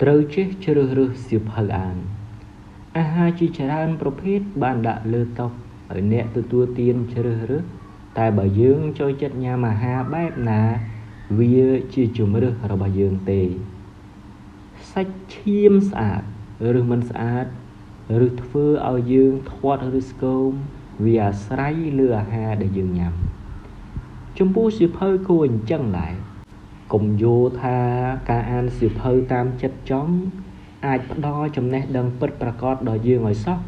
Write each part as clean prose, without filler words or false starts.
ត្រូវចេះជ្រើសរើសសៀវភៅអានអាហារជាច្រើនប្រភេទបានដាក់លើតុឲ្យអ្នកទទួលទានជ្រើសរើសតែបើយើងចូលចិត្តញ៉ាំអាហារបែបណាវាជាជម្រើសរបស់យើងទេសាច់ឈាមស្អាតឬមិនស្អាតឬធ្វើឲ្យយើងធាត់ឬស្គមវាអាស្រ័យលើអាហារដែលយើងញ៉ាំចំពោះសៀវភៅគួរអញ្ចឹងដែរកុំយល់ថាការអានសៀវភៅតាមចិត្តចង់អាចផ្ដល់ចំណេះដឹងពិតប្រាកដដល់យើងឲ្យសោះ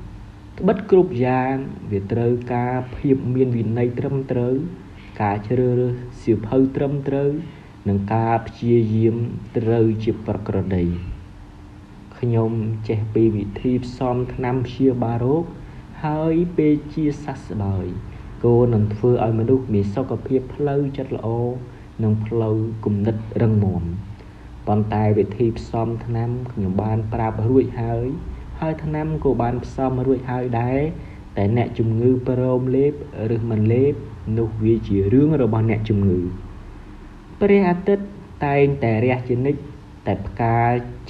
ត្បិតគ្រប់យ៉ាងវាត្រូវការភាពមានវិន័យត្រឹមត្រូវការជ្រើសរើសសៀវភៅត្រឹមត្រូវនិងការព្យាយាមត្រូវជាប្រក្រតីខ្ញុំចេះពីវិធីផ្សំថ្នាំព្យាបាលរោគហើយពេលជាសះស្បើយគោនឹងធ្វើឲ្យមនុស្សមានសុខភាពផ្លូវចិត្តល្អនិងផ្លូវគំនិតរឹងមាំប៉ុន្តែវិធីផ្សំថ្នាំខ្ញុំបានប្រាប់រួចហើយហើយថ្នាំក៏បានផ្សំរួចហើយដែរតែអ្នកជំងឺព្រមលេបឬមិនលេបនោះវាជារឿងរបស់អ្នកជំងឺព្រះអាទិត្យតែងតែរះជានិច្ចតែផ្កា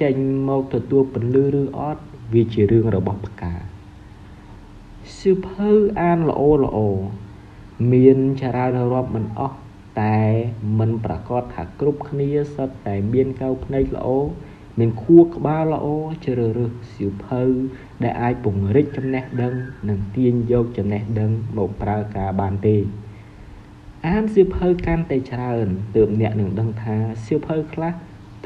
ចេញមកទទួលពន្លឺឬអត់វាជារឿងរបស់ផ្កាសៀវភៅអានល្អល្អមានច្រើនរាប់មិនអស់តែមិនប្រាកដថាគ្រប់គ្នាសុទ្ធតែមានកែវភ្នែកល្អមានខួរក្បាលល្អជ្រើសរើសសៀវភៅដែលអាចពង្រីកចំណេះដឹងនិងទាញយកចំណេះដឹងមកប្រើការបានទេអានសៀវភៅកាន់តែច្រើនទើបអ្នកនឹងដឹងថាសៀវភៅខ្លះ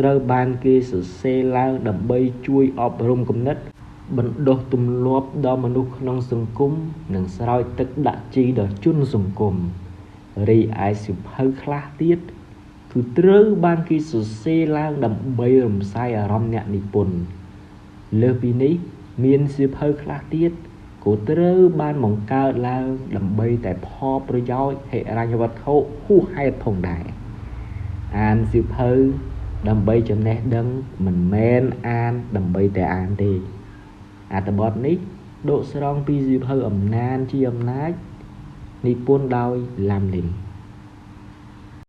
ត្រូវបានគេសរសេរឡើងដើម្បីជួយអប់រំគំនិតបណ្ដុះទម្លាប់ដល់មនុស្សក្នុងសង្គមនិងស្រោចទឹកដាក់ជីដល់ជនសង្គមរីឯសៀវភៅខ្លះទៀតគឺត្រូវបានគេសរសេរឡើងដើម្បីរំសាយអារម្មណ៍អ្នកនិពន្ធលើសពីនេះមានសៀវភៅខ្លះទៀតក៏ត្រូវបានបង្កើតឡើងដើម្បីតែផលប្រយោជន៍ហិរញ្ញវត្ថុហួសហេតុផងដែរអានសៀវភៅដើម្បីចំណេះដឹងមិនមែនអានដើម្បីតែអានទេអត្ថបទនេះដកស្រង់ពីសៀវភៅអំណាចជាអំណាចនិពន្ធដោយឡាំលីន